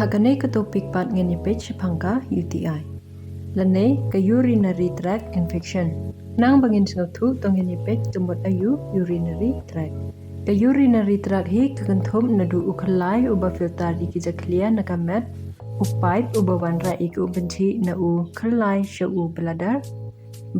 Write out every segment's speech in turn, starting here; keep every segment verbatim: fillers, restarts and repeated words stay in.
Ha kane ka topic pat ngin ïa peit shaphang ka U T I lane ka urinary tract infection. Nang ba ngin sngewthuh to ngin ïa peit ka mut aïu urinary tract. Ka urinary tract hi ka kynthup naduh u khyllai uba filter ïa ki jakhlia na ka met, u pipe uba wanrah ïa ki umpynjhih na u khyllai sha u bladder,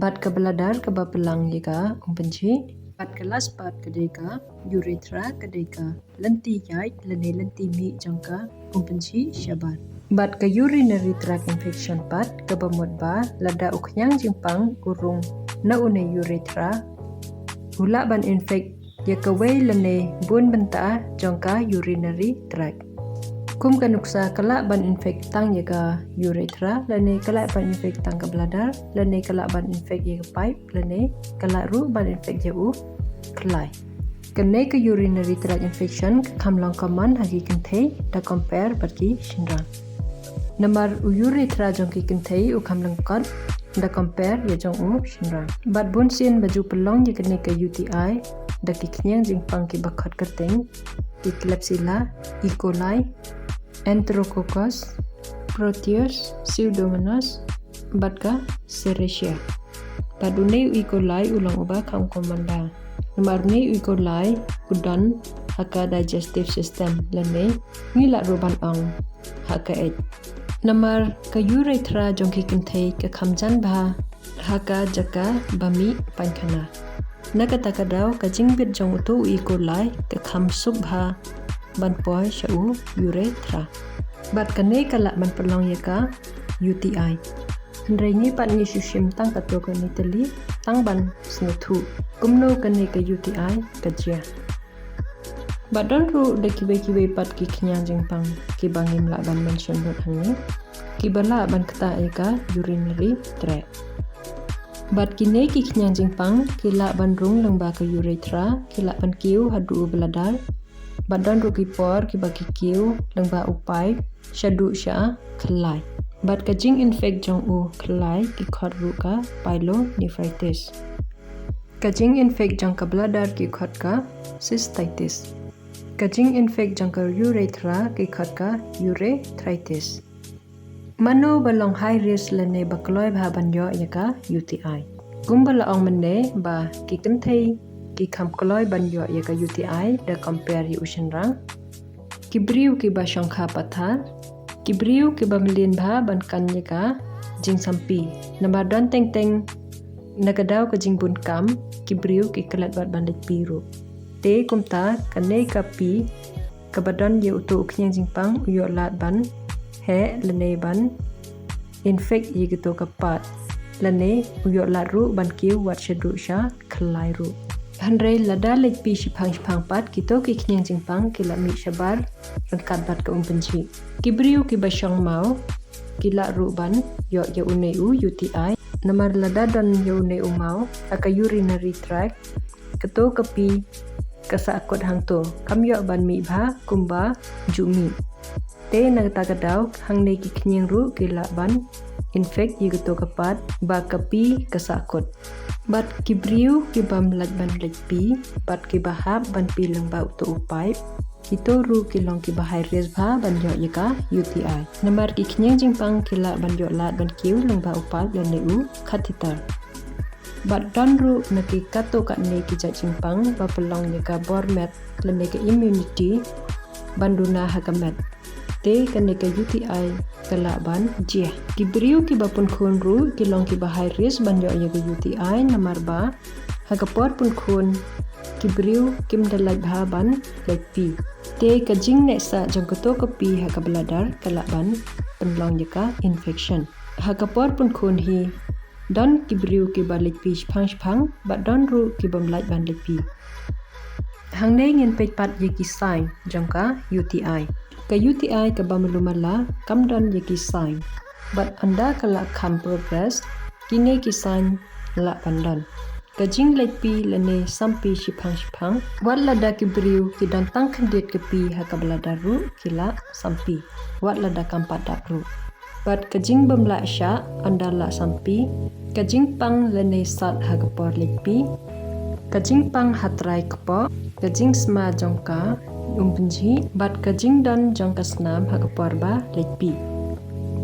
bad ka bladder kaba pynlang ïa ka umpynjhih, bad ka last part ka dei ka urethra, ka dei ka lynti ïaid lane lynti mih jong ka umpynjhih shabar. Bad ka urinary tract infection pat kaba mut ba lada u khñiang jingpang u rung na une urethra, u lah ban infect ïa kawei lane bun bynta jong ka urinary tract. Kum ka nuksa, ka lah ban infect tang ïa ka urethra, lane ka lah ban infect tang ka bladder, lane ka lah ban infect ïa ka pipe, lane ka lah ruh ban infect ïa u khyllai. Kane ka urinary tract infection ka kham long common ha ki kynthei da compare bad ki shynrang. Namar u urethra jong ki kynthei u kham lyngkot da compare ïa jong u shynrang. Bad bunsien ba ju pynlong ïa kane ka U T I da ki khñiang jingpang kiba khot kyrteng, ki Klebsiella, E. coli, Enterococcus, Proteus, Pseudomonas, bad ka Serratia. Bad une u E. coli u long uba kham common da. Namar une u E. coli u don ha ka digestive system, lane ngi lah ruh ban ong ha ka eit. Namar ka urethra jong ki kynthei ka kham jan bha ha ka jaka ba mih paikhana. Na kata ka daw ka jingbit jong uto u E. coli ka kham suk bha ban poi sha u urethra. Bad kane ka lah ban pynlong ïa ka U T I. Hynrei ngi pat ngi shu shim tang katto katne tylli tang ban sngewthuh kumno kane ka U T I ka jia. Bad don ruh da kiwei kiwei pat ki khñiang jingpang kiba ngim lah ban mention lut hangne, kiba lah ban ktah ïa ka urinary tract. Bad kine ki khñiang jingpang ki lah ban rung lyngba ka urethra, ki lah ban kiew haduh u bladder. Bad don ruh ki por kiba ki kiew lyngba u pipe shaduh sha khyllai. Bad ka jing-infect jong u khyllai ki khot ruh ka pyelonephritis. Ka jing-infect jong ka bladder ki khot ka cystitis. Ka jing-infect jong ka urethra ki khot ka urethritis. Mano ba long high risk lane ba kloi bha ban ïoh ïa ka U T I? Kumba la ong mynne ba ki kynthei ki kham kloi ban ïoh ïa ka U T I da compare ïa u shynrang. Ki briew kiba shongkha pathar, ki briew kiba mlien bha ban kan ïa ka jingsampi. Namar don teng teng na ka daw ka jingbun kam ki briew ki klet bad ban leit pie ruh. Te kumta kane ka pie kaba don ïa uto u khñiang jingpang u ïoh lad ban heh lane ban infect ïa kito ka pad, lane u ïoh lad ruh ban kiew wat shaduh sha khyllai ruh. Hynrei lada leit pie shiphang shiphang pat kito ki khñiang jingpang ki la mih shabar ryngkat bad ka umpynjhih. Ki briew kiba shong maw ki lah ruh ban ïoh ïa une u U T I. Namar lada don ïa une u maw ha ka urinary tract, kato ka pie ka sahkut hangto, kam ïoh ban mih bha kumba ju mih. Te na kata ka daw hangne ki khñiang ruh ki lah ban infect ïa kato ka pad ba ka pie ka sahkut. Bad ki briew ki bym lait ban leit pie bad kiba hap ban pie lyngba uto u pipe, kito ruh ki long kiba high risk bha ban ïoh ïa ka U T I. Namar ki khñiang jingpang ki lah ban ïoh lad ban kiew lyngba u pipe lane u catheter. Bad don ruh na ki katto katne ki jait jingpang ba pynlong ïa ka bor met lane ka immunity ban duna ha ka met. Te kane ka U T I ka lah ban jia. Ki briew kiba pun khun ruh ki long kiba high risk ban ïoh ïa ka U T I namar ba ha ka por pun khun ki briew kim da lait bha ban leit pie. Te ka jingneh sah jong kato ka pie ha ka bladder ka lah ban pynlong ïa ka infection. Ha ka por pun khun hi don ki briew kiba leit pie shiphang shiphang bad don ruh ki bym lait ban leit pie. Hangne ngin peit pat ïa ki sign jong ka U T I. Ka U T I kaba malu mala kam don ïa ki sign. Bad ynda ka la kham progress, kine ki sign lah ban don. Ka jingleit pie lane sampi shiphang shiphang. Wat lada ki briew ki don tang khyndiat ka pie ha ka bladder ruh ki lah sampi, wat lada kam pat dap ruh. Bad ka jingbymlah shah ynda lah sampi, ka jingpang lane sat ha ka por leit pie, ka jingpang ha trai kpoh, ka jingsma jong ka um pynjhi bad ka jingdon jong ka snam ha ka por ba leit phi.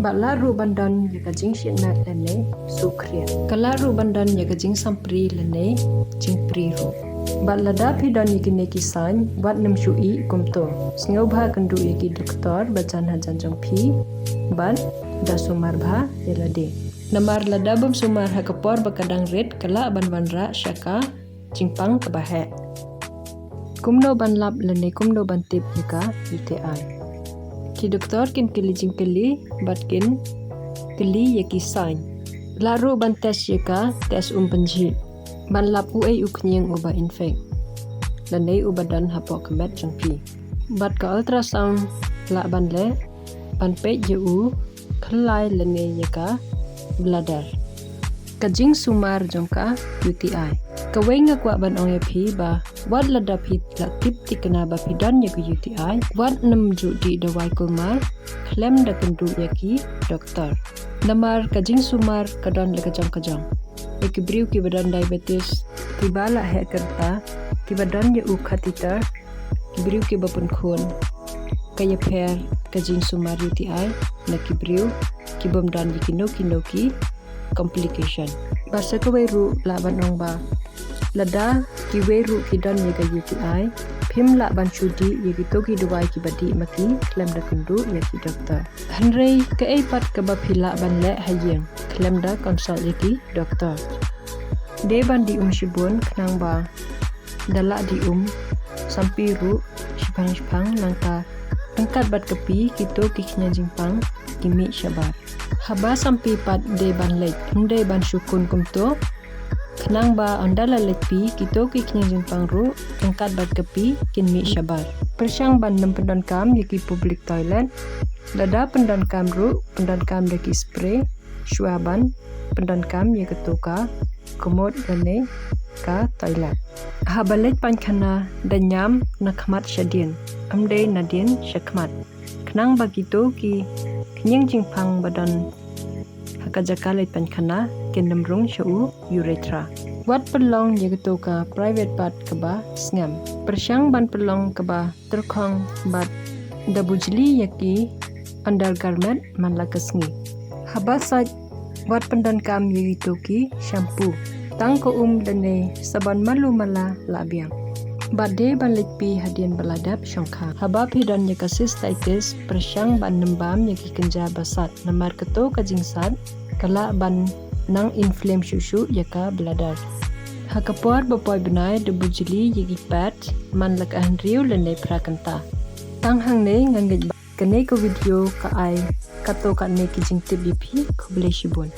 Bad lah ruh ban don ïa ka jingshit met lane sukriat. Ka lah ruh ban don ïa ka jingsampri lane jingpri ruh. Bad lada phi don ïa kine ki sign, wat nym shu ïeh kumto. Sngewbha kynduh ïa ki doktor ba jan hajan jong phi bad da sumar bha ïa lade. Namar lada bym sumar ha ka por ba ka dang rit, ka lah ban wanrah sha ka jingpang kaba heh. Kumno ban lap lane kumno ban tip ïa ka U T I? Ki doktor kin kylli jingkylli bad kin kylli ïa ki sign. Lah ruh ban test ïa ka test um pynjhi ban lap uei u khñiang uba infect lane uba don hapoh ka met jong phi. Bad ka ultrasound lah ban leh ban peit ïa u khyllai lane ïa ka bladder. Ka jingsumar jong ka U T I. Kawei nga kwah ban ong ïa phi ba wat lada phi la tip thikna ba phi don ïa ka U T I, wat nym ju dih dawai kulmar khlem da kynduh ïa ki doktor. Namar ka jingsumar ka don la ka jong ka jong. Ïa ki briew kiba don diabetes, kiba la heh ka rta, kiba don ïa u catheter, ki briew kiba pynkhun, ka ïapher ka jingsumar U T I na ki briew kibym don ïa kino kino ki complication. Bad sa kawei ruh lah ban ong ba lada kiwei ruh ki don ïa ka U T I, phim lah ban shu dih ïa kito ki dawai kiba dih ma ki khlem da kynduh ïa ki doktor. Hynrei kaei pat kaba phi lah ban leh ha ïing khlem da consult ïa ki doktor? Dei ban dih um shibun khnang ba da lah dih um sampi ruh shiphang shiphang, nangta ryngkat bad ka phi kito ki khñiang jingpang ki mih shabar. Haba sampi pat dei ban leit, ym dei ban shu khun kumto, khnang ba ynda la leit phi kito ki khñiang jingpang ruh ryngkat bad ka phi kin mih shabar. Pyrshang ban nym pyndonkam ïa ki public toilet. Lada pyndonkam ruh, pyndonkam da ki spray shuwa ban pyndonkam ïa kato ka commode lane ka toilet. Haba leit paikhana da ñiam na khmat shadien, ym dei nadien sha khmat, khnang ba kito ki khñiang jingpang ba don ha ka jaka leit paikhana kin nym rung sha u urethra. Wat pynlong ïa kato ka private part kaba sngem. Pyrshang ban pynlong kaba tyrkhong bad da bujli ïa ki undergarment man la ka sngi. Haba sait wat pyndonkam ïa kito ki shampoo. Tang ka um lane sabon malu mala lah biang. Bad dei ban leit phi hadien ba la dep shongkha. Haba phi don ïa ka cystitis, pyrshang ban nym bam ïa ki kynja ba sat, namar kato ka jingsat ka lah ban nang inflame shuh shuh ïa ka bladder. Ha ka por ba poi bnai da bujli ïa ki pad man la ka hynriew lane phra kynta. Tang hangne ngan ngeit ba kane ka video ka ai katto katne ki jingtip ïa phi. Khublei shibun.